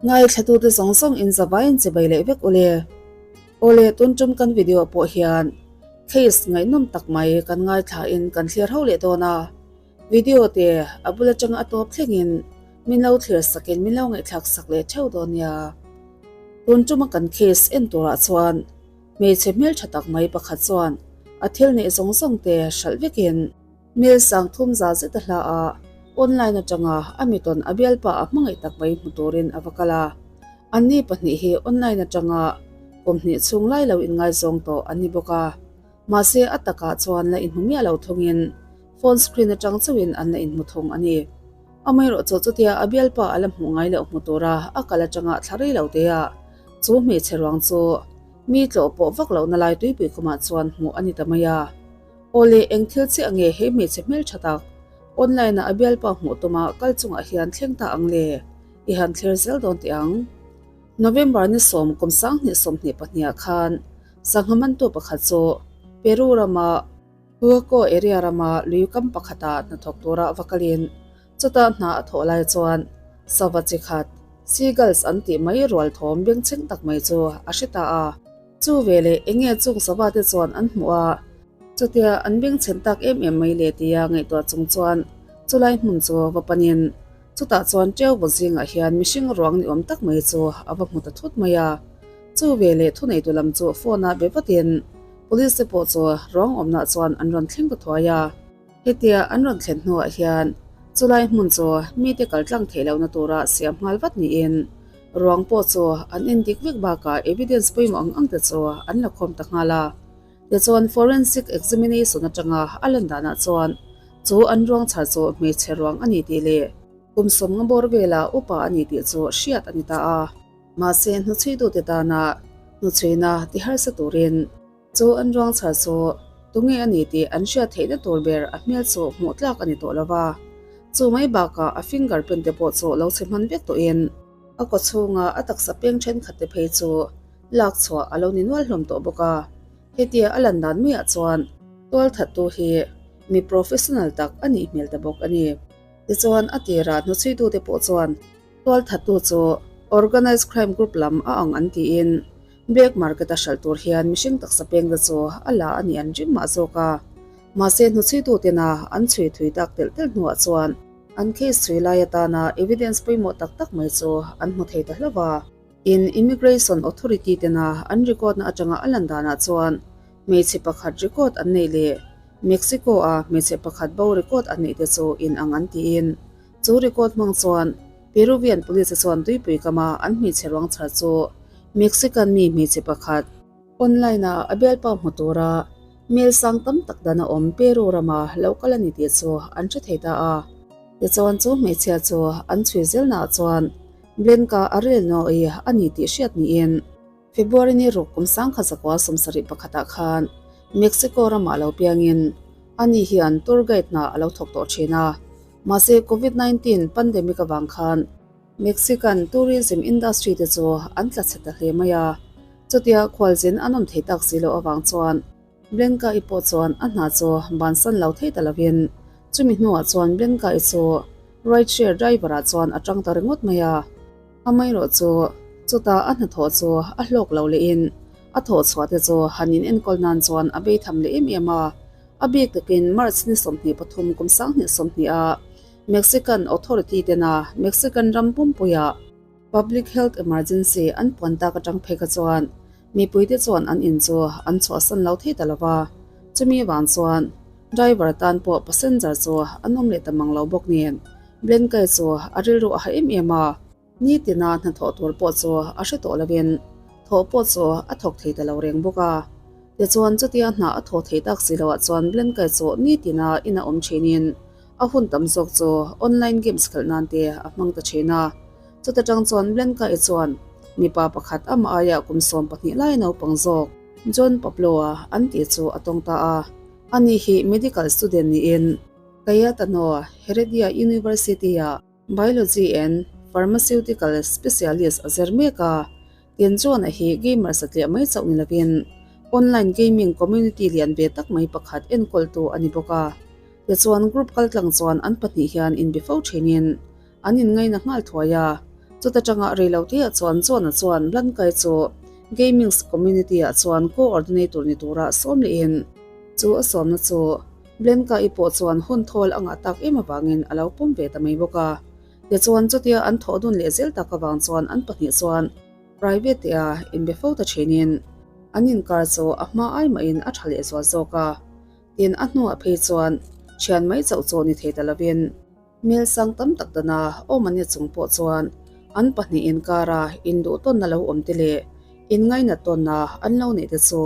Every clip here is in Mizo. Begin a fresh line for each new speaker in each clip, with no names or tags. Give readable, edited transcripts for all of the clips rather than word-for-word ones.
Ngaithlatute zawng zawng in zavaiin chibai leh vek ule. Awle tun tum kan video pawh hian case ngaihnawm tak mai kan ngaithla in kan thlir ho leh dawn a. Video te a bul atanga a tawp thlengin min lo thlir sakin min lo ngaihthlak sak leh theuh dawn nia. Tun tuma kan case en turah chuan hmeichhe hmeltha tak mai pakhat chuan a thil neih zawng zawng te hralh vekin, Mel sang thum za zet a hla a, online atanga a mitawn a bialpa a hmangaih tak mai hmu turin a va kal a. Anni pahnih hi online atanga kum hnih chhung lai lo inngaizawng tawh an ni bawk a. Mahse a takah chuan la inhmu miah lo thungin phone screen atang chauhin an la inhmu thung a ni. Amaherawhchu chutia a bialpa a la hmuh ngai loh hmu tura a kal atanga thla rei lo te ah chu hmeichhe ruang chu mi tlawh pawh vak lohna lai tuipui khumah chuan hmuh a ni ta mai a. Awle, eng thil chiah nge he hmeichhe hmeltha tak online ah a bialpa hmuh tuma kal chungah hian thleng ta ang le? I han thlir zel dawn teh ang. November ni sawm kum sanghnih sawmhnih pahniha khan sangha mantu pakhat chu Peru rama Huaco area rama lui kam pakhatah hnathawk tura va kalin chuta hna a thawh lai chuan sava chi khat seagulls an tih mai rual thawm bengchheng tak mai chu a hre ta a. Chu veleh eng nge chung sava te chuan an hmuh a, chutia an bengchhen tak em em mai le tia ngaihtuah chung chuan chulai hmun chu va panin chutah chuan ṭeu vaw zingah hian mihring ruang ni awm tak mai chu a va hmu ta thut mai a. Chu veleh thuneitu lam chu phone a be vatin police te pawh chu ruang awmnah chuan an rawn thleng ta thuai a. Hetia an rawn thlen hnuah hian chulai hmun chu mite kal tlang theih lohna tura siam nghal vat niin ruang pawh chu an en dik vek bakah evidence pawimawh ang ang te chu an la khawm ta nghal a. Tichuan forensic examination atanga a lan danah chuan chu an ruang chhar chu hmeichhe ruang a ni tih leh kum sawmnga bawr vela upa a ni tih chu hriat a ni ta a. Mahse hnuchhuitute tana hnuchhuina ti harsa turin Chu an ruang chhar chu tunge a ni tih an hriat theihna tur ber a hmel chu hmuh tlak a ni tawh lo va. Chu mai bakah a finger print te pawh chu lo chhe hman vek tawhin a kaw chhunga a taksa peng thenkhat te phei chu lak chhuah a lo ni nual hlawm tawh bawk a. Hetia a lan dan maiah chuan tualthattu hi mi professional tak a nih hmel ta bawk a ni. Tichuan a tirah hnuchhuitute pawh chuan Tualthattu chu Organised Crime Group lam a ang an tiin Black Market a hralh tur hian mihring taksa pengte chu a la a nih an ring mah zawk a. Mahse hnuchhuitu tena an chhui thui tak telh telh hnuah chuan an case chhui lai atana evidence pawimawh tak tak mai chu an hmu thei ta hlauh a. In Immigration Authority tena an record na atanga a lan danah chuan hmeichhe pakhat record an neih leh Mexico a hmeichhe pakhat bo record an neih te chu inang an tiin Chu record hmang chuan Peruvian police chuan tuipui kama an hmeichhe ruang chhar chu Mexican mi hmeichhe pakhat, online a a bialpa hmu tura mail sang tam tak dan a awm Peru rama lo kal a ni tih chu an hre thei ta a. Tichuan chu hmeichhia chu an chhui zelnaah chuan Blanca Arellano-i a ni tih hriat niin February ni ruk kum sangkhat zakua sawmsarih pakhatah khan Mexico ramah lo piangin ani hian tour guide hna a lo thawk tawh thin a. Mahse Covid 19 pandemic avang khan Mexican tourism industry te chu an tla chhe ta hle mai a. Chutia khualzin an awm thei tak si loh avang chuan Blanca-i pawh chuan a hna chu bansan lo thei ta lovin chumi hnuah chuan Blanca-i chu rideshare driver-ah chuan a tang ta ringawt mai a. Amaherawh chu chutah a hnathawh chu a hlawk lo lehin a thawh chhuah te chu han in enkawl nan chuan a bei tham leh em em a. A bik takin March ni 23 kum 2020 a Mexican authority tena Mexican ram pumpuia public health emergency an puan tak atang phei kha chuan mipuite chuan an in chu an chhuahsan lo thei ta lova. Chumi vang chuan driver tan pawh passenger chu an awm leh ta mang lo bawk nen Blanca chu a rilru a ha em em a. Nitina hnathawh tur pawh chu a hre tawh lovin thawh pawh chu a thawk thei ta lo reng bawk a. Tichuan chutia hna a thawh thei tak si loah chuan Blanca chu nitina ina awm thinin a hun tam zawk chu online games khelh nan te a hmang ta thin a. Chuta tang chuan Blanca-i chuan mipa pakhat amah aia kum 12 lai naupang zawk John Pablo-a an tih chu a tawng ta a. Ani hi medical student niin Cayetano Heredia University-ah Biology and Pharmaceutical Specialist a zir mek a, tin chuan a hi gamer satliah mai chauh ni lovin online gaming community lian ve tak mai pakhat enkawltu a ni bawk a. Tichuan group kaltlang chuan an pahnih hian inbe fo thinin an inngaina nghal thuai a. Chuta tanga reilote-ah chuan John-a chuan Blanca-i chu Gamings Community-ah chuan co-ordinator ni tura sawm lehin chu a sawmna chu Blanca-i pawh chuan hun thawl a ngah tak em avangin a lo pawm ve ta mai bawk a. Tichuan chutia an thawh dun leh zel tak avang chuan an pahnih chuan private-a inbe fo ta thinin an inkar chu a hma ai mahin a tha leh zual zawk a. Tin, a hnuah phei chuan thian mai chauh chu ni thei ta lovin hmel sang tam tak dana awm an ni chung pawh chuan an pahnih inkara induh tawnna lo awm te leh inngainat tawnna an lo neih te chu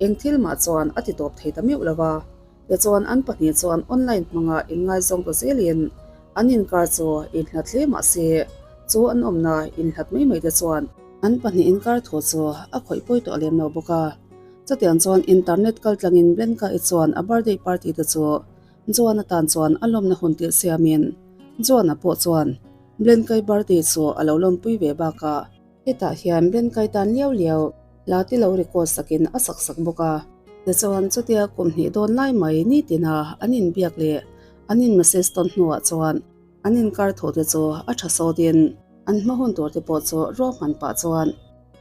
eng thil mah chuan a ti tawp thei ta meuh lo va. Tichuan an pahnih chuan online hmanga inngaizawng ta zelin an inkar chu inhlat hle mah se chu an awmna inhlat mai mai te chuan an pahnih inkar thu chu a khawih pawi tawh lem lo bawk a. Chutiang chuan internet kal tlangin Blanca-i chuan a birthday party te chu Joan-a tan chuan a lawmna hun tirh siamin Joan-a pawh chuan Blanca-i birthday chu a lo lawmpui ve bakah hetah hian Blanca-i tan liau liau hla te lo record sakin a sak sak bawk a. Tichuan chutia kum hnih dawn lai mai nitina an inbiak leh an in message tawn hnuah chuan an inkar thu te chu a tha sawtin an hma hun tur te pawh chu ruahman pah chuan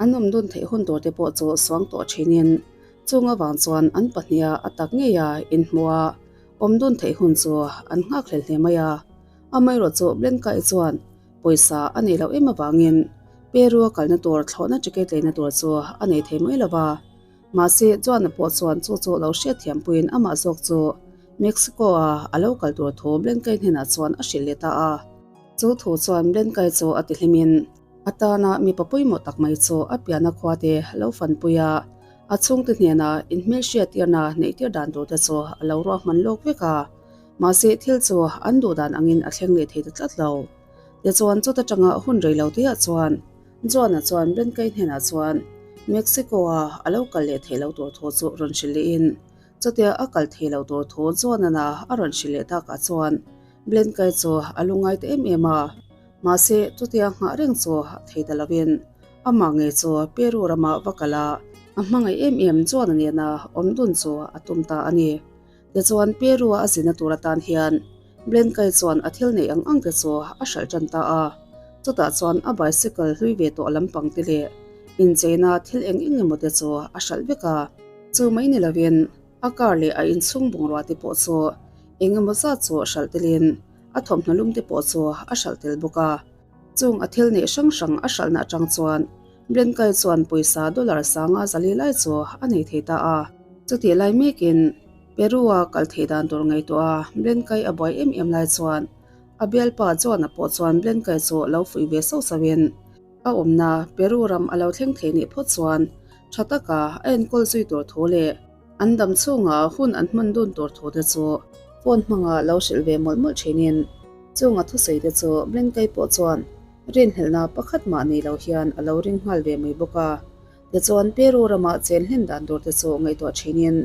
An awm dun theih hun tur te pawh chu suang tawh thinin chung avang chuan an pahniha a tak ngeia inhmuha awm dun theih hun chu an nghak hlel hle mai a. Amaherawh chu Blanca-i chuan pawisa a neih loh em avangin Peru a kalna tur thlawhna ticket leina tur chu a nei thei mai lo va. Mahse Joana pawh chuan chu chu lo hriatthiampuiin amah zawk chu Mexico-a a lo kal tur thu Blanca-i hnenah chuan a hrilh leh ta a. Chu thu chuan Blanca-i chu a tihlimin A tana mipa pawimawh tak mai chu a piahna khua te lo fanpui a, a chhungte hnena inhmelhriattirna neihtir dan tur te chu a lo ruahman lawk vek a. Mahse thil chu an duh dan angin a thleng leh thei ta tlat lo. Tichuan chuta tanga hun rei lo teah chuan Joana chuan Benkei hnenah chuan Mexico-a a lo kal leh theih lo tur thu chu rawn hrilh lehin chutia a kal thei lo tur thu Joana a rawn hrilh leh takah chuan Blenkai chu a lungngai ta em em a. Mahse, chutia nghah reng chu a thei ta lovin amah ngei chu Peru ramah va kal a, a hmangaih em em chuan a nena awm dun chu a tum ta a ni. Tichuan, Peru-a a zina tur atan hian Blenkai chuan a thil neih ang ang te chu a hralh tan ta a. Chutah chuan a bicycle hlui ve tawh lampang te leh incheina thil eng eng emaw te chu a hralh vek a. Chu mai ni lovin a car leh a inchhung bungrua te pawh chu eng emaw zat chu hralh telin A thawmhnaw lum te pawh chu a hralh tel bawk a. Chung a thil neih hrang hrang a hralhna atang chuan Blenkai chuan pawisa dollar sanga zali lai chu a nei thei ta a. Chutih lai mekin Peru-a kal theih dan tur ngaihtuah a Blenkai a buai em em lai chuan a bialpa Joana pawh chuan Blenkai chu lo fuih ve sauh sauhin a awmna Peru ram a lo thleng thei nih phawt chuan tha taka a enkawl zui tur thu leh An dam chhunga hun an hman dun tur thu te chu phone hmanga lo hrilh ve mawlh mawlh thinin chunga thusawi te chu Blenkai pawh chuan rinhlelhna pakhat mah nei lo hian a lo ring nghal ve mai bawk a. Tichuan Peru rama chen hlen dan tur te chu ngaihtuah thinin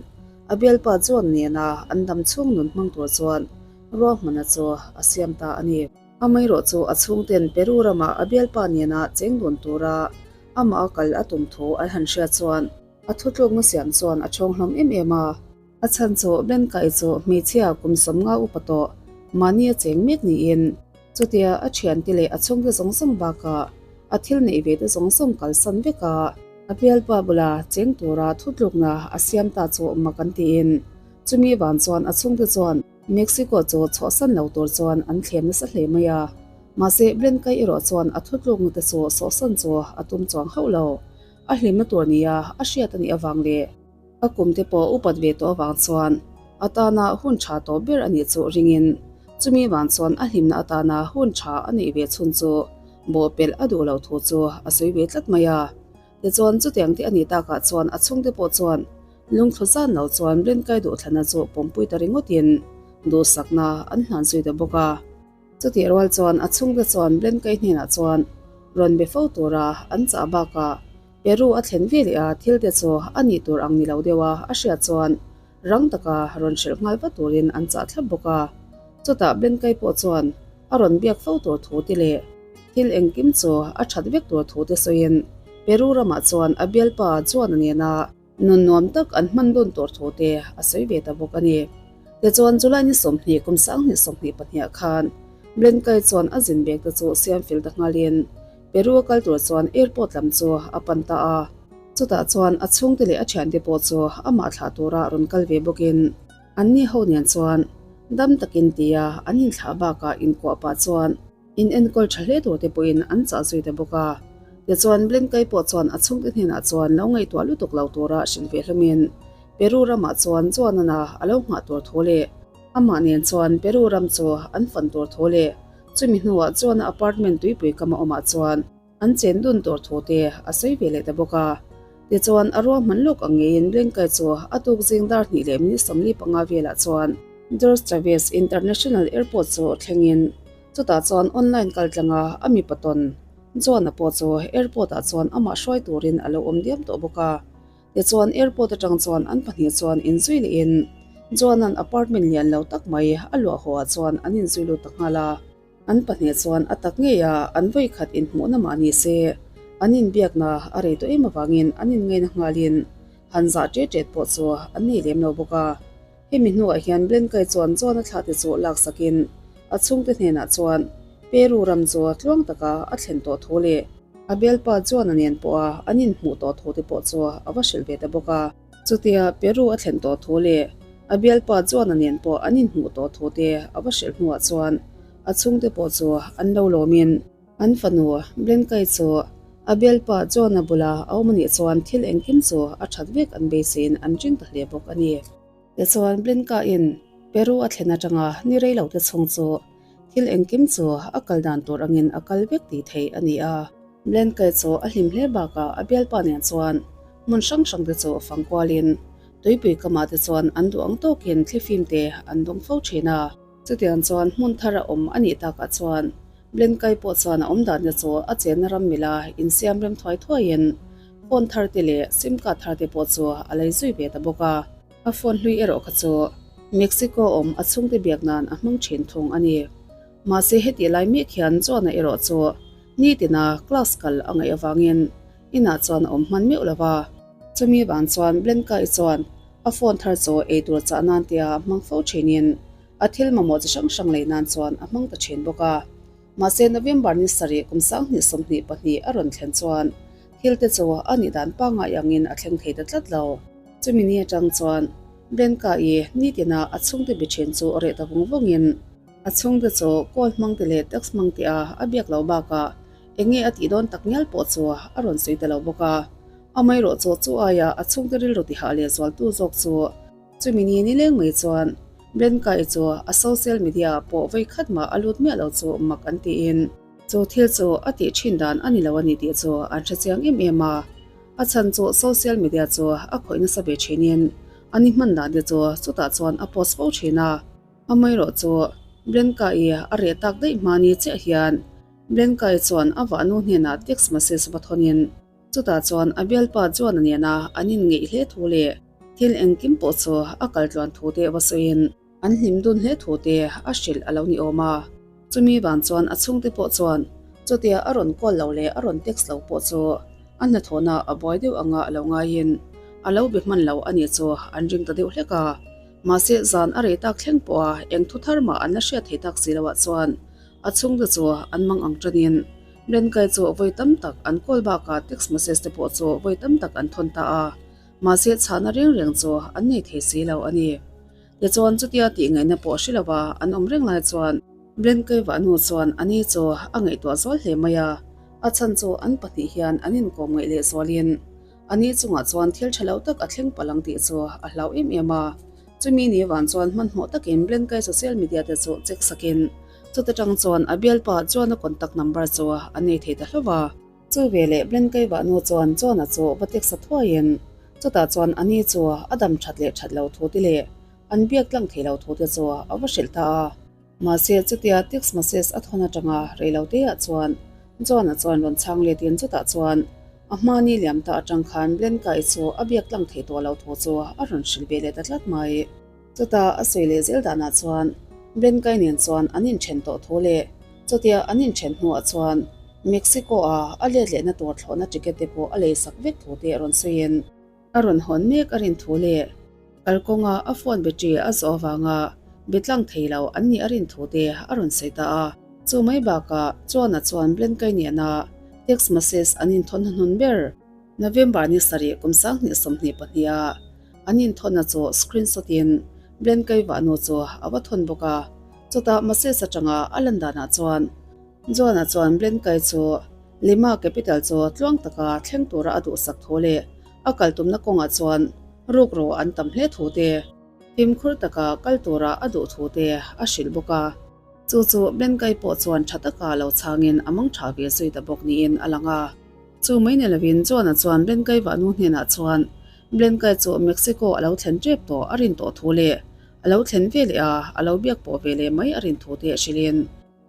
a bialpa John nena an dam chhung nun hmang tur chuan ruahmana chu a siam ta a ni. Amaherawh chu a chhungten Peru rama a bialpa nena cheng dun tura amah a kal a tum thu an han hriat chuan A thutlukna siam chuan a chhawng hlawm em em a. A chhan chu Benkai chu hmeichhia kum sawmnga upa tawh mahni a cheng mek niin chutia a thiante leh a chhungte zawng zawng bakah a thil neih ve te zawng zawng kalsan vek a. A bialpa bula cheng tura thutlukna a siam ta chu mak an tiin chumi vang chuan a chhungte chuan Mexico chu chhuahsan lo tur chuan an thlem nasa hle mai a. Mahse Benkai erawh chuan a thutlukna te chu sawhsan chu a tum chuang hauh lo. A hlimna tur nia a hriat a nih avang leh a kum te pawh upat ve tawh avang chuan a tana hun tha tawh ber a nih chu ringin chumi vang chuan a hlimna atana hun tha a neih ve chhun chu bawhpelh a duh loh thu chu a sawi ve tlat mai a. Tichuan chutiang te a nih takah chuan a chhungte pawh chuan lungthlu zan lo chuan Blenkai duhthlana chu pawmpui ta ringawtin duhsakna an hlan zui ta bawk a. Chutih rual chuan a chhungte chuan Blenkai hnenah chuan rawn be fo tura an chah bakah Peru a thlen ve leh a, thil te chu a nih tur ang ni lo deuh a a hriat chuan rang taka rawn hrilh nghal vat turin an chah thlap bawk a. Chutah Blenkai pawh chuan a rawn biak fo tur thu te leh thil engkim chu a that vek tur thu te sawiin Peru ramah chuan a bialpa Juan-a nena Nun nuam tak an hman dun tur thu te a sawi ve ta bawk a ni. Tichuan July ni 20 kum 2024 ah khan Blenkai chuan a zin bek te chu siam fel ta nghalin. Peru a kal tur chuan airport lam chu a pan ta a. Chutah chuan a chhungte leh a thiante pawh chu amah thlah tura rawn kal ve bawkin anni ho nen chuan dam takin tia an inthlah bakah inkuah pah chuan in enkawl tha hle tur te pawhin an chah zui ta bawk a. Tichuan Blenkai pawh chuan a chhungte hnenah chuan lo ngaihtuah lutuk lo tura hrilh ve hlawmin Peru ramah chuan Juanana a lo nghah tur thu leh amah nen chuan Peru ram chu an fan tur thu leh chumi hnuah chuan a apartment tuipui kama awmah chuan an chen dun tur thu te a sawi ve leh ta bawk a. Tichuan a ruahman lawk ang ngeiin Blenkai chu a tuk zing dar hnih leh minute 45 velah chuan George Chavez International Airport chu thlengin chutah chuan online kal tlanga a mipa tawn John-a pawh chu airport ah chuan amah hruai turin a lo awm diam tawh bawk a. Tichuan airport atang chuan an pahnih chuan inzui lehin John-a'n apartment lian lo tak mai a luah haw ah chuan an inzui lut ta nghal a. An pahnih chuan a tak ngei a an vawikhat inhmuhna mah ni se an inbiakna a rei tawh em avangin an inngaina nghalin han zah ṭet ṭet pawh chu an nei lem lo bawk a. Hemi hnuah hian Blenkai chuan John-a thla te chu laksakin a chhungte hnenah chuan Peru ram chu tluang taka a thlen tawh thu leh a bialpa John-a nen pawha an inhmuh tawh thu te pawh chu a va hrilh ve ta bawk a. Chutia Peru a thlen tawh thu leh a bialpa John-a nen pawh an inhmuh tawh thu te a va hrilh hnuah chuan a chhungte pawh chu an lo lawmin an fanu Blenkai chu a bialpa John-a bula a awm anih chuan thil engkim chu a that vek an beiseiin an ring ta hle bawk a ni. Tichuan Blenka-in Peru a thlen atanga ni rei lo te chhung chu thil engkim chu a kal dan tur angin a kal vek tih theih a ni a. Blenka chu a hlim hle bakah a bialpa nen chuan hmun hrang hrang te chu fang kualin tuipui kamah te chuan an duh ang tawkin thlifim te an dawng fo thin a. Chutiang chuan hmun thar a awm a nih takah chuan Blenkai pawh chuan a awm dan te chu a chenna ram mila insiam rem thuai thuaiin phone thar te leh sim card thar te pawh chu a lei zui ve ta bawk a. A phone hlui erawh kha chu Mexico awm a chhungte biak nan a hmang thin thung a ni. Mahse hetih lai mek hian John-a erawh chu nitina class kal a ngaih avangin inah chuan a awm hman meuh lo va. Chumi vang chuan Blanca-i chuan a phone thar chu eitur chah nan tia hmang fo thinin a thil mamawh chi hrang hrang lei nan chuan a hmang ta thin bawk a. Mahse November ni sarih kum 2022 a rawn thlen chuan thil te chu a nih dan pangngai angin a thleng thei ta tlat lo. Chumi ni atang chuan Blanca-i nitina a chhungte bi thin chu reh ta vung vungin a chhungte chu call hmang te leh text hmang te a a biak lo bakah eng nge a tih dawn tak ngial pawh chu a rawn sawi ta lo bawk a. Amaherawhchu chu aia a chhungte rilru tihah leh zualtu zawk chu Chumi ni ni leng mai chuan Blenkai chu a social media ah pawh vawi khat mah a lut miah lo chu mak an tiin chu thil chu a tih thin dan a ni lo a ni tih chu an hre chiang em em a. A chhan chu social media chu a khawih nasa ve thinin a ni hman dan te chu chutah chuan a post fo thin a. Amaherawh chu Blenkai a reh tak daih hma ni chiah hian Blenkai chuan a vahnu hnenah text message va thawnin Chutah chuan a bialpa chuan a nena an inngeih hle thu leh thil engkim pawh chu a kal tluan thu te va sawiin an hlim dun hle thu te a hrilh a lo ni awm a. Chumi vang chuan a chhungte pawh chuan chutia a rawn call lo leh a rawn text lo pawh chu a hnathawhna a buai deuh anga a lo ngaiin a lo be hman lo a nih chu an ring ta deuh hlek a. Mahse zan a rei tak thleng pawha eng thu thar mah an la hriat thei tak si loah chuan a chhungte chu an mang ang tanin Blenkai chu vawi tam tak an call bakah text message te pawh chu vawi tam tak an thawn ta a, mahse chhahna reng reng chu an nei thei si lo a ni. Tichuan chutia tih ngaihna pawh hre lova an awm reng lai chuan Blenkai vahnu chuan a ni chu a ngaihtuah zual hle mai a, a chhan chu an pahnih hian an inkawm ngaih leh zualin a ni chungah chuan thil tha lo tak a thleng palh ang tih chu a hlau em em a. Chumi ni van chuan hmanhmawh takin Blenkai social media te chu check sakin Chuta tang chuan a bialpa chuan a contact number chu a nei thei ta hlauh a. Chu veleh Blenkai vahnu chuan John-a chu va text a thuaiin chutah chuan a ni chu a dam that leh that lo thu te leh an biak tlang thei lo thu te chu a va hrilh ta a. Mahse chutia text message a thawn atanga rei lo te ah chuan John-a chuan rawn chhang letin chutah chuan a hmani liam ta atang khan Blenkai chu a biak tlang thei tawh lo thu chu a rawn hrilh ve leh ta tlat mai. Chutah a sawi leh zel danah chuan Blenkai nen chuan an inthen tawh thu leh chutia an inthen hnuah chuan Mexico-a a let lehna tur thlawhna ticket te pawh a lei sak vek thu te a rawn sawiin a rawn hawn mek a rin thu leh kalkawnga a phone battery a zawh avanga be tlang thei lo an nih a rin thu te a rawn sawi ta a. Chu mai bakah Chuana chuan Blenkai nena. Text message an inthawn hnuhnun ber. November ni sarih kum 2022 ah an inthawnna chu screenshot in Blenkai vahnu chu a va thawn bawk a. Chutah message atanga a lan danah chuan John-a chuan Blenkai chu Lima capital chu tluang taka thleng tura a duhsak thu leh a kal tumna kawngah chuan rukru an tam hle thu te, fimkhur taka kal tura a duh thu te a hrilh bawk a. Chu chu Blenkai pawh chuan tha taka lo chhangin a mang tha ve zui ta bawk niin a lang a. Chu mai ni lovin John-a chuan Blenkai vahnu hnenah chuan Blenkai chu Mexico a lo thlen tep tawh a rin tawh thu leh a lo thlen ve leh a, a lo biak pawh ve leh mai a rin thu te hrilhin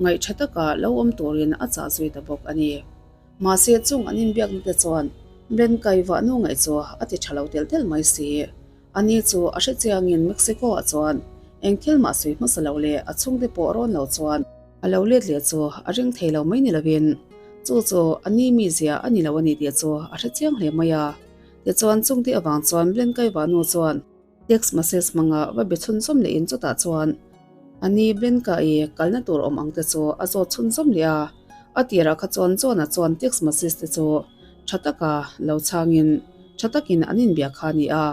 ngaih tha taka lo awm turin a chah zui ta bawk a ni. Mahse chung an inbiakna te chuan Blenkai vahnu ngaih chu a ti tha lo telh telh mai si. Ani chu a hre chiangin Mexico-ah chuan eng thil mah sawi hmasa lo leh a chhungte pawh rawn lo chuan a lo let leh chu a ring thei lo mai ni lovin chu chu a ni mizia a ni lo a ni tih chu a hre chiang hle mai a. Tichuan chungte avang chuan Blenkai vahnu chuan text message hmanga va be chhunzawm lehin chutah chuan a ni Blenkai kalna tur awm ang te chu a zawt chhunzawm leh a. A tirah kha chuan John-a chuan text message te chu tha taka lo chhangin tha takin an inbia kha a ni a.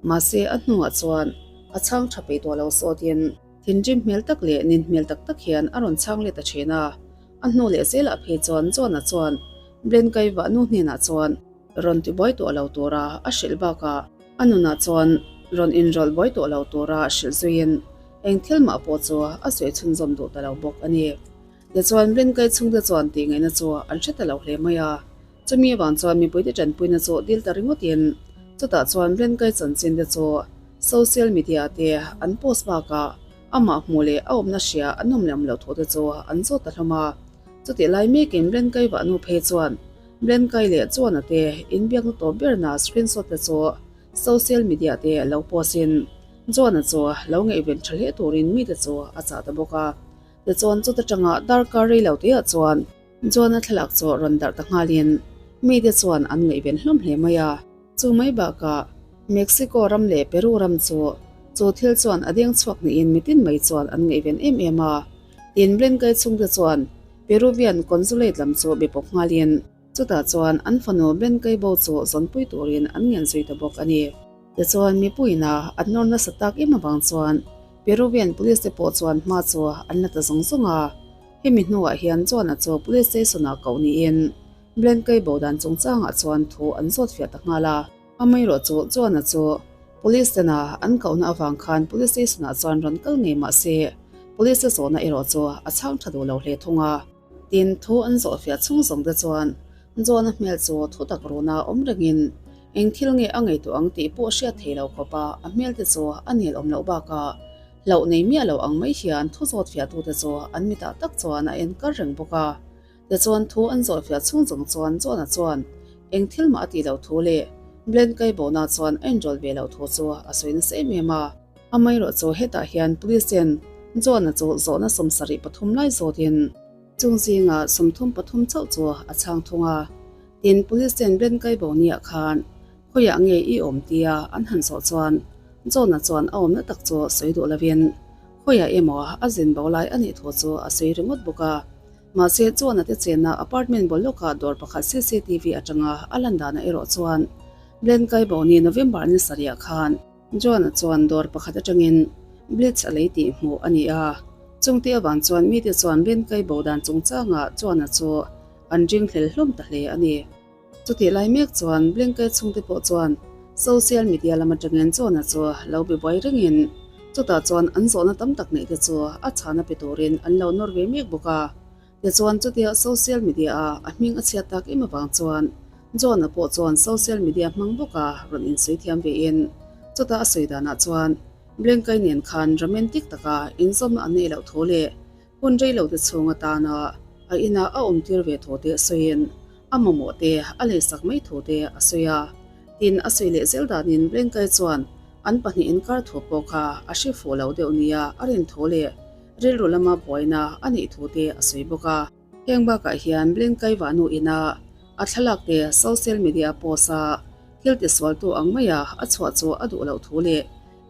Mahse a hnuah chuan a chhang tha peih tawh lo sawtin thinrim hmel tak leh nin hmel tak tak hian a rawn chhang let ta thin a. A hnu leh zelah phei chuan John-a chuan Blenkai vahnu hnenah chuan rawn ti buai tawh lo tura a hrilh bakah a nunah chuan rawn inrawlh buai tawh lo tura hrilh zuiin eng thil mah pawh chu a sawi chhunzawm duh ta lo bawk a ni. Tichuan Blenkai chhungte chuan tih ngaihna chu an hre ta lo hle mai a. Chumi avang chuan mipuite tanpuina chu dil ta ringawtin chutah chuan Blenkai chanchin te chu social media te an post bakah amah hmuh leh a awmna hria an awm leh awm loh thu te chu an zawt ta hlawm a. Chutih lai mekin Blenkai vahnu phei chuan Blenkai leh Chuana te inbiakna tawp berna screenshot te chu social media te lo post in Chuana chu lo ngaihven tha hle turin mite chu a chah ta bawk a. Tichuan chuta tanga darkar rei lo teah chuan John-a thlalak chu rawn darh ta nghalin mite chuan an ngaihven hlawm hle mai a. Chu mai bakah Mexico ram leh Peru ram chu chu thil chuan a deng chhuak niin mitin mai chuan an ngaihven em em a. Tin, Blenkai chhungte chuan Peruvian Consulate lam chu be pawp nghalin chutah chuan an fanu Blenkai bo chu zawnpui turin an ngen zui ta bawk a ni. Tichuan mipuiin a an nawr nasa tak em avang chuan Peruvian Police te pawh chuan hma chu an la ta zawng zawng a. Hemi hnuah hian John-a chu Police Station-ah koh niin Blenkai bo dan chungchangah chuan thu an zawt fiah ta nghal a. Amaherawh chu John-a chu Police tena an kohna avang khan Police Station-ah chuan rawn kal ngei mah se Police te zawhna erawh chu a chhang tha duh lo hle thung a. Tin, thu an zawh fiah chhung zawng te chuan John-a hmel chu thu tak runa awm rengin eng thil nge a ngaihtuah ang tih pawh hriat thei lo khawp a, a hmel te chu a nel awm loh bakah hlauh nei miah lo ang mai hian thu zawt fiahtute chu an mitah tak chuan a en kar reng bawk a. Tichuan thu an zawh fiah chhung zawng chuan John-a chuan eng thil mah a tih loh thu leh Glenn Kaibona chuan a inrawlh ve loh thu chu a sawi nasa em em a. Amaherawh chu hetah hian police ten John-a chu zawhna 73 lai zawtin chung zinga 33 chauh chu a chhang thung a. Tin, police ten Glenn Kaiboni-ah khan khawiah nge i awm tia an han zawh chuan John-a chuan a awmna tak chu sawi duh lovin khawiah emaw a zin bo lai a nih thu chu a sawi ringawt bawk a. Mahse, John-a te chenna apartment bul lawkah dawr pakhat cctv atanga a lan danah erawh chuan Glenn Kaiboni November ni sarihah khan John-a chuan dawr pakhat atangin Blitz a lei tih hmuh a ni a. Chungte avang chuan mite chuan Glenn Kaibo dan chungchangah John-a chu an ringhlel hlawm ta hle a ni. Chutih lai mek chuan Blinker chhungte pawh chuan social media lam atangin John-a chu lo be buai rengin chutah chuan an zawhna tam tak neih te chu a chhana pe turin an lo nawr ve mek bawk a. Tichuan chutia social media a a hming a chhiat tak em avang chuan John-a pawh chuan social media hmang bawka rawn insawi thiam vein chutah a sawi danah chuan Blinker nen khan romantic taka inzawmna an neih loh thu leh Hun rei lo te chhung atana a inah a awm tir ve thu te sawiin a mamawh te a leisak mai thu te a sawi a. Tin, a sawi leh zel danin Blenkai chuan an pahnih inkar thu pawh kha a hre fuh lo deuh nia a rin thu leh rilru lama buaina a nih thu te a sawi bawk a. Heng bakah hian Blenkai vahnu ina a thlalak te social media post a thil tisualtu ang maia a chhuah chu a duh loh thu leh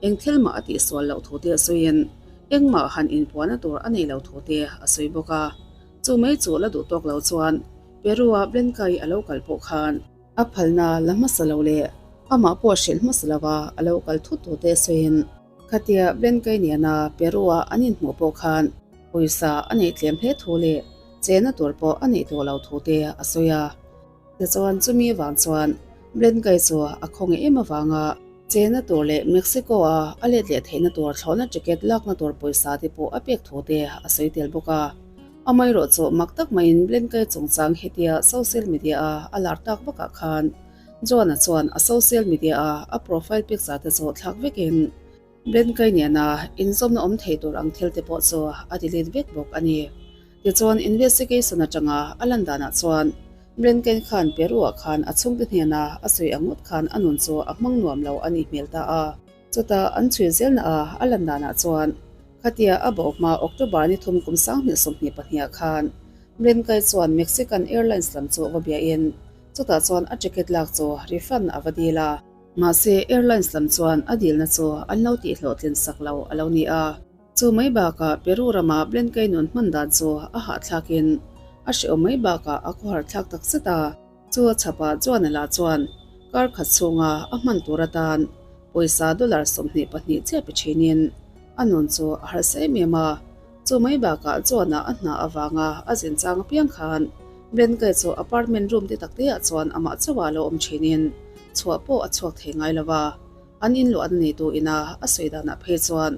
Eng thil mah a tihsual loh thu te a sawiin engmah han inpuahna tur a nei lo thu te a sawi bawk a. Chu mai chu la duh tawk lo chuan Peru-a Blenkai a lo kal pawh khan a phalna la hmasa lo leh amah pawh hrilh hmasa lova a lo kal thut tu te sawiin khatia Blenkai nena Peru-a an inhmuh pawh khan pawisa a neih tlem hle thu leh chena tur pawh a neih tawh lo thu te a sawi a. Tichuan chumi vang chuan Blenkai chu a khawngaih em avanga chena tur leh Mexico-a a let leh theihna tur thlawhna ticket lakna tur pawisa te pawh a pek thu te a sawi tel bawk a. Amaherawh chu mak tak maiin Blenkai chungchang hetia social media-a a lar tak vakah khan Joana chuan a social media-a a profile picture te chu thlak vekin Blenkai nena inzawmna awm thei tur ang thil te pawh chu a delete vek bawk a ni. Tichuan investigation atanga a lan danah chuan Blenkai khan Peru-ah khan a chhungte hnena a sawi ang ngawt khan a nun chu a hmang nuam lo a nih hmel ta a. Chutah an chhui zelna a a lan danah chuan Khatia a bo hma October ni thum kum 2022 ah khan Blenkai chuan Mexican Airlines lam chu va biahin chutah chuan a ticket lak chu refund a va dil a. Mahse airlines lam chuan a dilna chu an lo tihhlawhtlin sak lo a lo ni a. Chu mai bakah Peru rama Blenkai nun hman dan chu a hahthlakin a hrehawm mai bakah a khawharthlak takzet a. Chu a chhapah chuan a lah chuan kar khat chhunga a hman tur atan pawisa dollar 22 chiah pe thinin a nun chu a harsa em em a. Chu mai bakah chuan a hna avanga a zin chang apiang khan Blenkai chu apartment room te tak te ah chuan amah chauh a lo awm thinin chhuah pawh a chhuak thei ngai lo va. An inluah na neitu ina a sawi danah phei chuan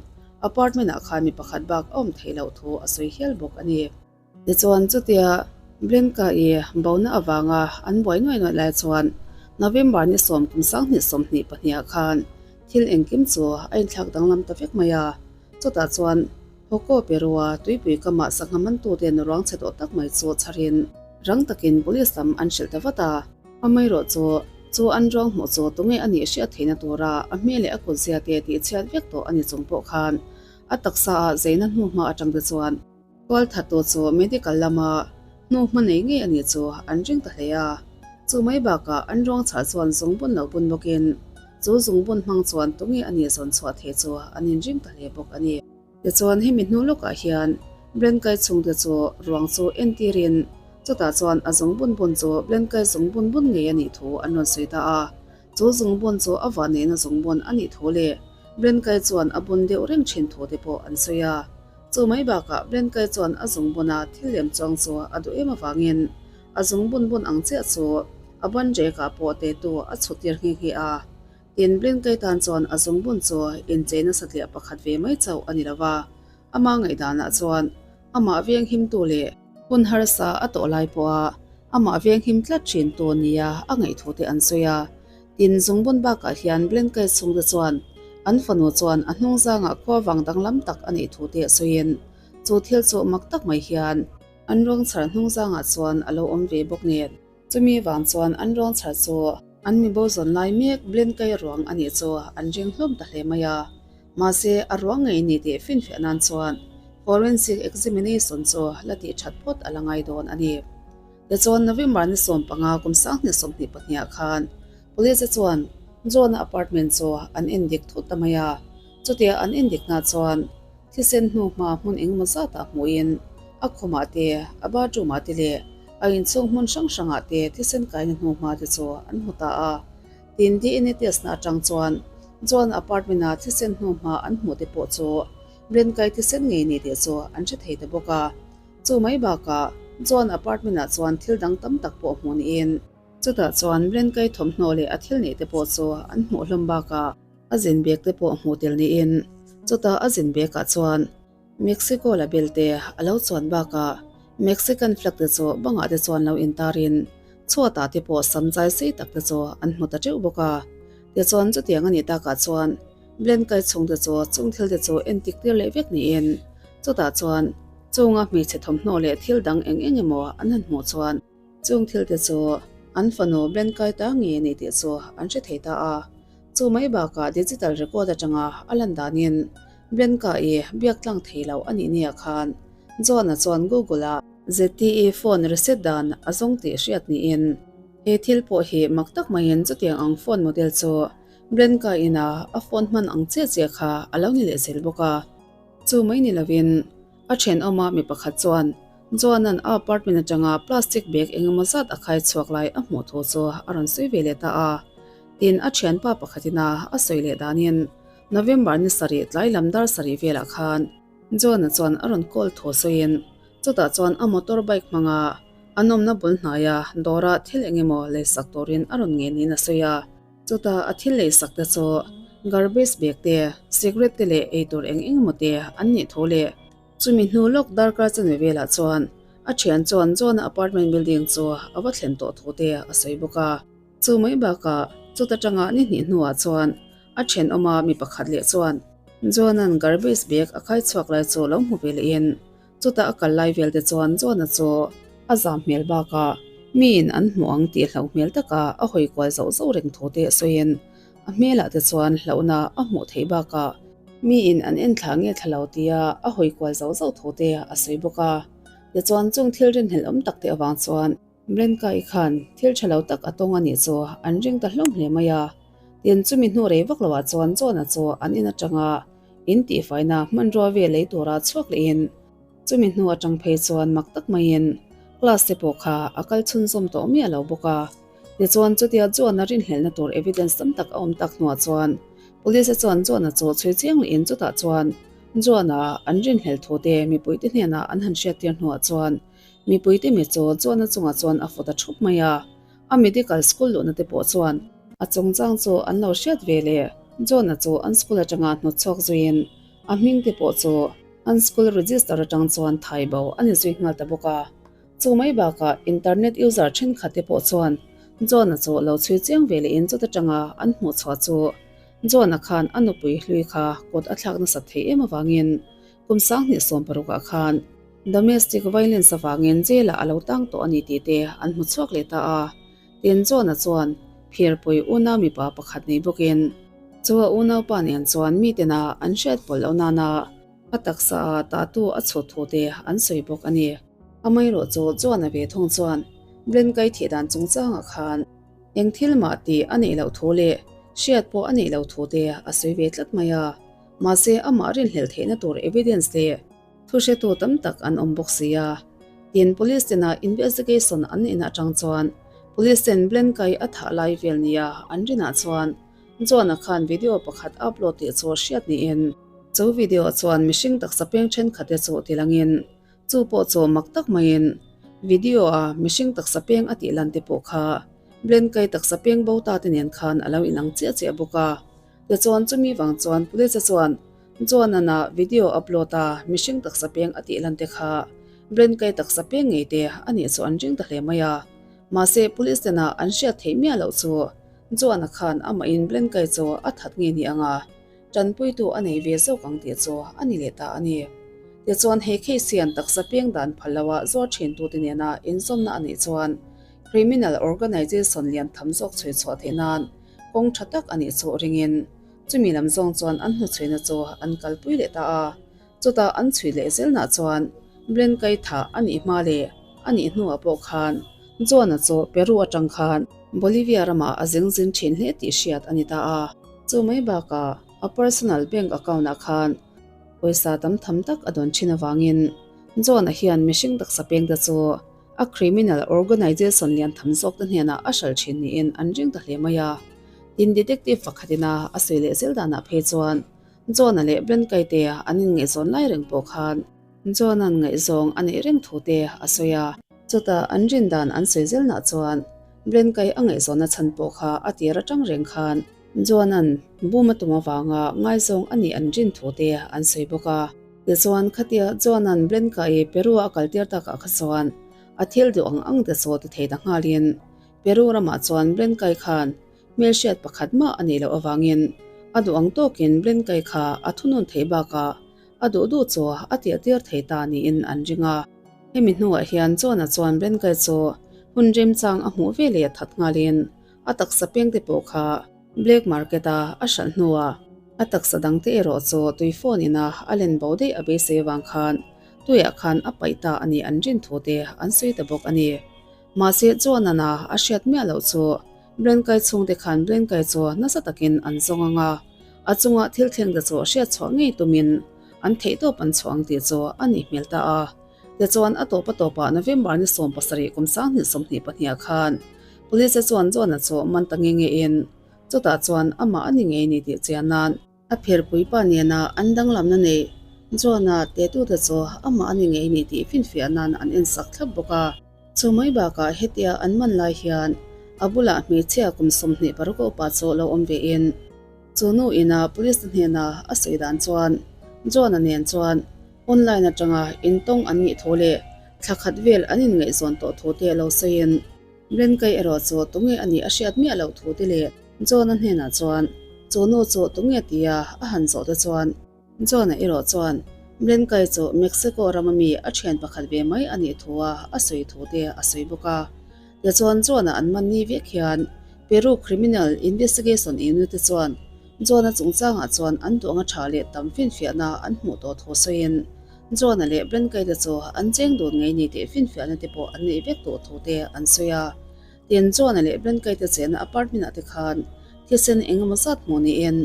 apartment ah khan mi pakhat bak a awm theih loh thu a sawi hial bawk a ni. Tichuan chutia Blenka-i bona avanga an buai nuai nuai lai chuan November ni sawm kum 2022 ah khan thil engkim chu a inthlak danglam ta vek mai a. Chutah chuan Hoko Perua tuipui kamah sangha mantuten ruang chhe tawh tak mai chu chharin rang takin police lam an hrilh ta vat a. Amaherawh chu chu an ruang hmuh chu tunge a nih hriat theihna tura a hmel leh a kutzia te tihchhiat vek tawh a ni chung pawh khan a taksa ah zeina hnuhma atang te chuan Tualthattu chu medical lama hnuhma nei ngei a nih chu an ring ta hle a. Chu mai bakah an ruang chhah chuan zungbun lo bun bawkin chu zungbun hmang chuan tunge a nih zawn chhuah thei chu an inring ta hle bawk a ni. Tichuan hemi hnu lawkah hian Blenkai chhungte chu ruang chu entirin chutah chuan a zungbun bun chu Blenkai zungbun bun ngei a nih thu an rawn sawi ta a. Chu zungbun chu a vahneihna zungbun a nih thu leh Blenkai chuan a bun deuh reng thin thu te pawh an sawi a. Chu mai bakah Blenkai chuan a zungbuna thil lem chuang chu a duh em avangin a zungbun bun ang chiah chu a ban rekah pawh tetu a chhut tir nghe nghe a. Tin, Blenkai tan chuan a zungbun chu incheina satliah pakhat ve mai chauh a ni lo va, ama ngaihdanah chuan amah veng himtu leh hun harsa a tawh lai pawha amah veng him tlat thintu nia a ngaihthute an sawi a. Tin, zungbun bakah hian Blenkai chhungte chuan an fanu chuan a hnung zangah khua vang danglam tak a neih thu te a sawiin chu thil chu mak tak mai hian an ruang chhar hnung zangah chuan a lo awm ve bawk nen. Chumi vang chuan an ruang chhar chu an mibo zawn lai mek Blenkai ruang a nih chu an ring hlawm ta hle mai a. Mahse, a ruang ngei ni tih finfiah nan chuan forensic examination chu la tih that phawt a la ngai dawn a ni. Tichuan November ni 15 kum 2022 ah khan Police te chuan John-a apartment chu an endik thut ta mai a, chutia an endik hna chuan thisen hnu hma hmun engemaw zatah hmuhin a khumah te, a bathroom ah te leh a inchhung hmun hrang hrangah te thisen kaina hnu hma te chu an hmu ta a. Tin, DNA test na atang chuan John-a apartment a thisen hnu hma an hmuh te pawh chu Brenkai thisen ngei ni tih chu an hre thei ta bawk a. Chu mai bakah John apartment ah chuan thil dang tam tak pawh hmuh niin chutah chuan Blenkai thawmhnaw leh a thil neih te pawh chu an hmuh hlawm bakah a zin bag te pawh hmuh tel niin chutah a zin bag ah chuan Mexico label te a lo chuan bakah Mexican flag te chu bangah te chuan lo intarin chhuatah te pawh sam zai sei tak te chu an hmu ta teuh bawk a. Tichuan chutiang a nih takah chuan Blenkai chhungte chu chung thil te chu entik tir leh vek niin chutah chuan Chunga hmeichhe thawmhnaw leh thil dang eng eng emaw an han hmuh chuan chung thil te chu an fanu Blenkai ta ngei a ni tih chu an hre thei ta a. Chu mai bakah digital record atanga a lan danin Blenka-i biak tlang thei lo a nih nia khan John-a chuan Google-a ZTE phone reset dan a zawng tih hriat niin he thil pawh hi mak tak maiin chutiang ang phone model chu Blenka-ina a phone hman ang chiah chiah kha a lo ni leh zel bawk a. Chu mai ni lovin a thenawma mi pakhat chuan Joan-a'n a apartment atanga plastic bag engemaw zat a khai chhuak lai a hmuh thu chu a rawn sawi ve leh ta a. Tin, a thianpa pakhatin a a sawi leh danin November ni sarih tlai lam dar sarih velah khan Joan-a chuan a rawn call thu sawiin chutah chuan a motor bike hmanga an awmna bul hnaia dawra thil engemaw leisak turin a rawn ngen niin a sawi a. Chutah a thil leisak te chu garbage bag te, cigarette te leh eitur eng engemaw te an nih thu leh Chumi hnu lawk darkar chanve velah chuan a thian chuan John-a apartment building chu a va thlen tawh thu te a sawi bawk a. Chu mai bakah chuta tanga ni hnih hnuah chuan a thenawma mi pakhat leh chuan John-a'n garbage bag a khai chhuak lai chu lo hmu ve lehin chuta a kal lai vel te chuan John-a chu a zam hmel bakah miin an hmuh ang tih hlauh hmel taka a hawi kual zoh zoh reng thu te a sawiin a hmelah te chuan hlauhna a hmuh theih bakah Miin an en thla nge thla lo tia a hawi kual zauh zauh thu te a sawi bawk a. Tichuan chung thil rinhlelh awm tak te avang chuan Brenka-i khan thil tha lo tak a tawng a nih chu an ring ta hlawm hle mai a. Tin, chumi hnu rei vak loah chuan John-a chu an in atanga in tihfaina hmanrua vel lei tura chhuak lehin chumi hnu atang phei chuan mak tak maiin class te pawh kha a kal chhunzawm tawh miah lo bawk a. Tichuan chutia John-a rinhlelhna tur evidence tam tak a awm tak hnuah chuan Police-a chuan John-a chu chhui chiang lehin chutah chuan John-a an rinhlelh thu te mipuite hnenah an han hriattir hnuah chuan mipuite mi chu John-a chungah chuan a fawt a thup mai a, a medical school luhna te pawh chuan a chungchang chu an lo hriat ve leh John-a chu an school atanga hnawt chhuak zuiin a hming te pawh chu an school register atang chuan thai bo a ni zui nghal ta bawk a. Chu mai bakah internet user thenkhat te pawh chuan John-a chu lo chhui chiang ve lehin chuta tanga an hmuh chhuah chu John-a khan a nupui hlui kha kut a thlak nasat thei em avangin kum 2016 ah khan domestic violence avangin jail ah a lo tang tawh a ni tih te an hmu chhuak leh ta a. Tin John-a chuan phirpui unau mipa pakhat nei bawkin chu a unaupa nen chuan mitena an hriat pawlh loh nana a taksa ah tatu a chhut thu te an sawi bawk a ni. Amaherawh chu John-a ve thung chuan Blenkai thih dan chungchangah khan eng thil mah tih a neih loh thu leh hriat pawh a neih loh thu te a sawi ve tlat mai a. Mahse amah rinhlelh theihna tur evidence leh thu hretu tam tak an awm bawk si a. Tin, police tena investigation an neihna atang chuan police ten Blenkai a thah lai vel nia an rinah chuan John-a khan video pakhat upload tih chu hriat niin chu video chuan mihring taksa peng thenkhat te chu tilangin Chu pawh chu mak tak maiin video a mihring taksa peng a tih lan te pawh kha Blenkai taksa peng bo ta te nen khan a lo inang chiah chiah bawk a. Tichuan chumi vang chuan police chuan Joanana video upload a mihring taksa peng a tih lan te kha Blenkai taksa peng ngei te a nih chu an ring ta hle mai a. Mahse police tena an hriat theih miah loh chu Joana khan amahin Blenkai chu a that nge ni ang a. Tanpuitu a nei ve zawk ang tih chu a ni leh ta a ni. Tichuan he case hian taksa peng dan phal loha zuar thintute nena inzawmna a neih chuan criminal organisation lian tham zawk chhui chhuah theih nan kawng tha tak a nih chu ringin chumi lam zawng chuan an hnuchhuina chu an kalpui leh ta a. Chutah an chhui leh zelnah chuan Blenkai thah a nih hma leh a nih hnuah pawh khan John-a chu Peru atang khan Bolivia ramah a zeng zin thin hle tih hriat a ni ta a. Chu mai bakah a personal bank account-ah khan pawisa tam tham tak a dawn thin avangin John-a hian mihring taksa pengte chu a criminal organisation lian tham zawkte hnenah a hralh thin niin an ring ta hle mai a. Tin detective pakhatin a a sawi leh zel danah phei chuan John-a leh Blenkai-te an inngaihzawn lai reng pawh khan John-a'n ngaihzawng a neih reng thu te a sawi a. Chutah an rin dan an sawi zelnah chuan Blenkai a ngaihzawnna chhan pawh kha a tir atang reng khan John-a'n bum a tum avanga ngaizawng a nih an rin thu te an sawi bawk a. Tichuan khatia John-a'n Blenkai Peru-a a kaltir takah kha chuan a thil duh ang ang te chu ti thei ta nghalin Peru ramah chuan Blenkai khan Hmelhriat pakhat mah a nih loh avangin a duh ang tawkin Blenkai kha a thunun theih bakah a duh duh chu a tirhtir thei ta niin an ring a. Hemi hnuah hian John-a chuan Blenkai chu hun remchang a hmuh ve leh that nghalin a taksa pengte pawh kha black market-a a hralh hnuah a taksa dangte erawh chu tui phone ina a len bo daih a beisei avang khan tuiah khan a paih ta a nih an rin thu te an sawi ta bawk a ni. Mahse John-a a hriat miah loh chu Blenkai chhungte khan Blenkai chu nasa takin an zawng ang a, a chunga thil thleng te chu hriat chhuah ngei tumin an theihtawp an chhuah ang tih chu a nih hmel ta a. Tichuan, a tawp a tawpah November ni 17 kum 2022 ah khan Police chuan John-a chu man ta nge nge in chutah chuan amah a ni ngei ni tih chian nan a pherpui pa nena an danglamna nei John-a tetute chu amah a ni ngei ni tih finfiah nan an ensak thlap bawk a. Chu mai bakah hetia an man lai hian a bulah hmeichhia kum 26 a upa chu lo awm ve in chu nu ina police te hnena a sawi dan chuan John-a nen chuan online atanga intawng an nih thu leh thla khat vel an inngaihzawn tawh thu te lo sawiin Blenkai erawh chu tunge a nih a hriat miah loh thu te leh John-a hnenah chuan chu nu chu tunge tia a han zawh te chuan John-a erawh chuan Blenkai chu Mexico rama mi a thian pakhat ve mai a nih thu a a sawi thu te a sawi bawk a. Tichuan John-a an man ni vek hian Peru Criminal Investigation Unit te chuan John-a chungchangah chuan an duh anga tha leh tam finfiahna an hmuh tawh thu sawiin John-a leh Blenkai te chu an cheng dun ngei ni tih finfiahna te pawh an neih vek tawh thu te an sawi a. Tin, John-a leh Blenkai te chenna apartment-ah te khan thisen eng emaw zat hmuh niin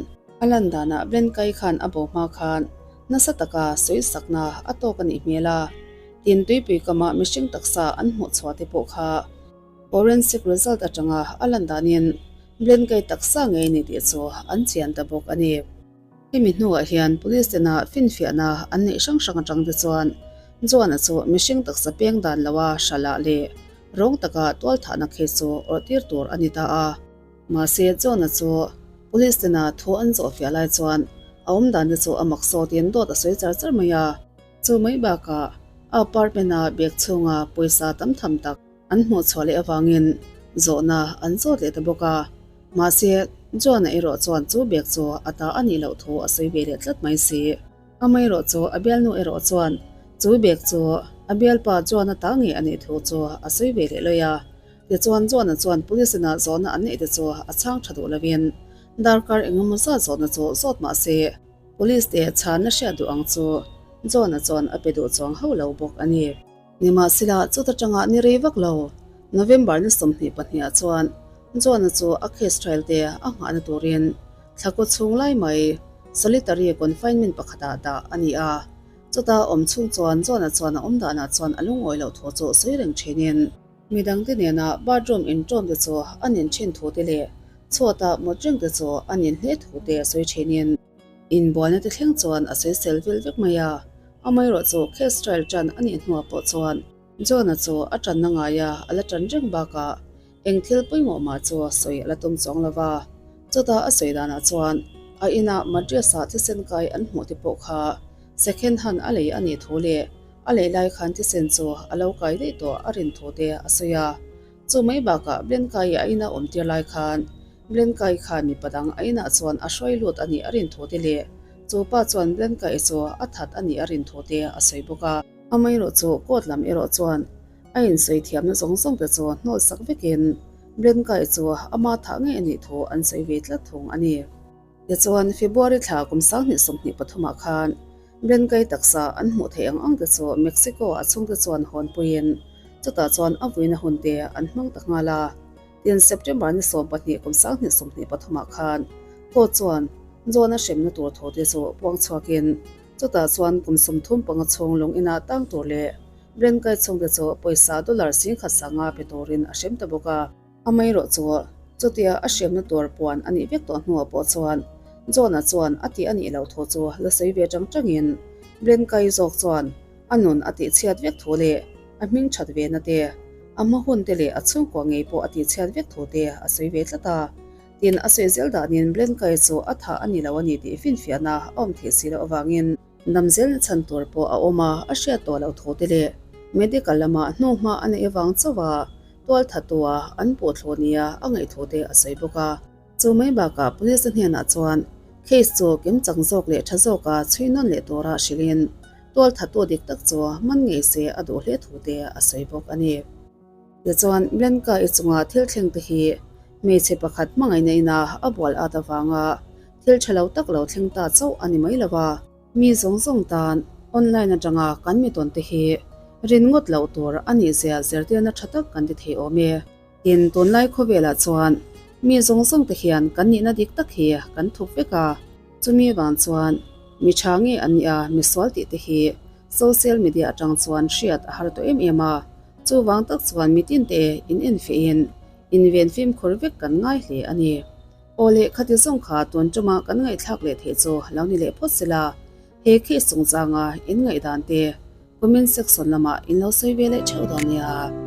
a lan danah Blenkai khan a bo hma khan nasa taka sawisakna a tawk a nih hmel a. Tin, tuipui kamah mihring taksa an hmuh chhuah te pawh kha forensic result atanga a lan danin Blenkai taksa ngei ni tih chu an chian ta bawk a ni. Hemi hnuah hian police tena finfiahna an neih hrang hrang atang te chuan John-a chu mihring taksa peng dan loa hralah leh rawng taka tualthahna case chu awrh tir tur a ni ta a. Mahse, John-a chu police tena thu an zawhfiah lai chuan a awmdan te chu a mak sawtin dawt a sawi char char mai a. Chu mai bakah a apartment-a bag chhunga pawisa tam tham tak an hmuh chhuah leh avangin zawhna an zawt leh ta bawk a. Mahse, John-a erawh chuan chu bag chu a ta a nih loh thu a sawi ve leh tlat mai si. Amaherawh chu a bialnu erawh chuan chu bag chu a bialpa John-a ta ngei a nih thu chu a sawi ve leh lawi a. Tichuan, John-a chuan police inah zawhna an neih te chu a chhang tha duh lovin darkar engemaw zat zawhna chu zawt mah se, Police te chhanna hriat duh ang chu John-a chuan a pe duh chuang hauh lo bawk a ni. Nimahsela, chuta tangah ni rei vak lo, November ni 22 ah chuan John-a chu a case trial te a nghahna turin thlakaw chhung lai mai solitary confinement pakhatah dah a ni a. Chuta awm chhung chuan John-a chuan a awm danah chuan a lungawi loh thu chu sawi reng thinin, Midangte nena bathroom inṭawm te chu a nin ṭhin thu te leh chhuata mut reng te chu a nin hle thu te a sawi ṭhinin inbualna te thleng chuan a sawi sel vel vek mai a. Amaherawh chu case trial ṭan a nih hnuah pawh chuan John-a chu a ṭanna ngaia a la ṭan reng bakah eng thil pawimawh mah chu sawi a la tum chuang lo va. Chutah a sawi danah chuan a inah mattress-ah thisen kai an hmuh te pawh kha second hand a lei a nih thu leh A lei lai khan thisen chu a lo kai daih tawh a rin thu te a sawi a. Chu mai bakah Blenkai a ina awm tir lai khan Blenkai khan mipa dang a inah chuan a hruai lut a nih a rin thu te leh chu pa chuan Blenkai chu a that a nih a rin thu te a sawi bawk a. Amaherawh chu court lam erawh chuan a insawi thiamna zawng zawng te chu hnawt sak vekin Blenkai chu ama thah ngei a nih thu an sawi ve tlat thung a ni. Tichuan, February thla kum 2023 ah khan Blenkai taksa an hmuh theih ang ang te chu Mexico ah chhungte chuan hawn puiin chutah chuan a vuina hun te an hmang ta nghal a. Tin, September ni 12 kum 2023 ah khan court chuan John-a hremna tur thu te chu puang chhuakin chutah chuan kum 35 chhung lung inah tang tur leh Blenkai chhungte chu pawisa dollar 10,500 pe turin a hrem ta bawk a. Amaherawh chu chutia a hriamna tur puan a nih vek tawh hnuah pawh chuan John-a chuan a tih a nih loh thu chu la sawi ve tang tangin Blenkai zawk chuan a nun a tihchhiat vek thu leh a hming that ve na te, a hma hun te leh a chhungkua ngei pawh a tihchhiat vek thu te a sawi ve tlat a. Tin, a sawi zel danin Blenkai chu a thah a ni lo a ni tih finfiahna a awm theih si loh avangin, Dam zelna chhan tur pawh a awm a, a hriat tawh loh thu te leh medical lama hnuhma a neih avang chauh a tual thatua an puh thlu nia a ngaih thu te a sawi bawk a. Chu mai bakah police te hnenah chuan case chu kim chang zawk leh tha zawka chhui nawn leh tura hrilhin tual thatu dik tak chu man ngei se a duh hle thu te a sawi bawk a ni. Tichuan, Blanca-i chunga thil thleng te hi hmeichhe pakhat hmangaihna ina a bual at avanga thil tha lo tak lo thleng ta chauh a ni mai lo a. Mi zawng zawng tan online atanga kan mi tawn te hi rin ngawt loh tur a nih zia zirtirna tha tak kan ti thei awm e. Tin, tunlai khawvelah chuan mi zawng zawng te hian kan nihna dik tak hi kan thup vek a, chumi vang chuan mi tha nge an nih a, mi sual tih te hi. Social media atang chuan hriat a har tawh em em a, chuvang tak chuan mitin te in enfiahin inven fimkhur vek kan ngai hle a ni. Aw leh khati zawng kha tun tuma kan ngaihthlak leh theih chu lo ni leh phawt sela, he case chungchanga in ngaihdan te comment section lamah in lo sawi ve leh theuh dawn nia.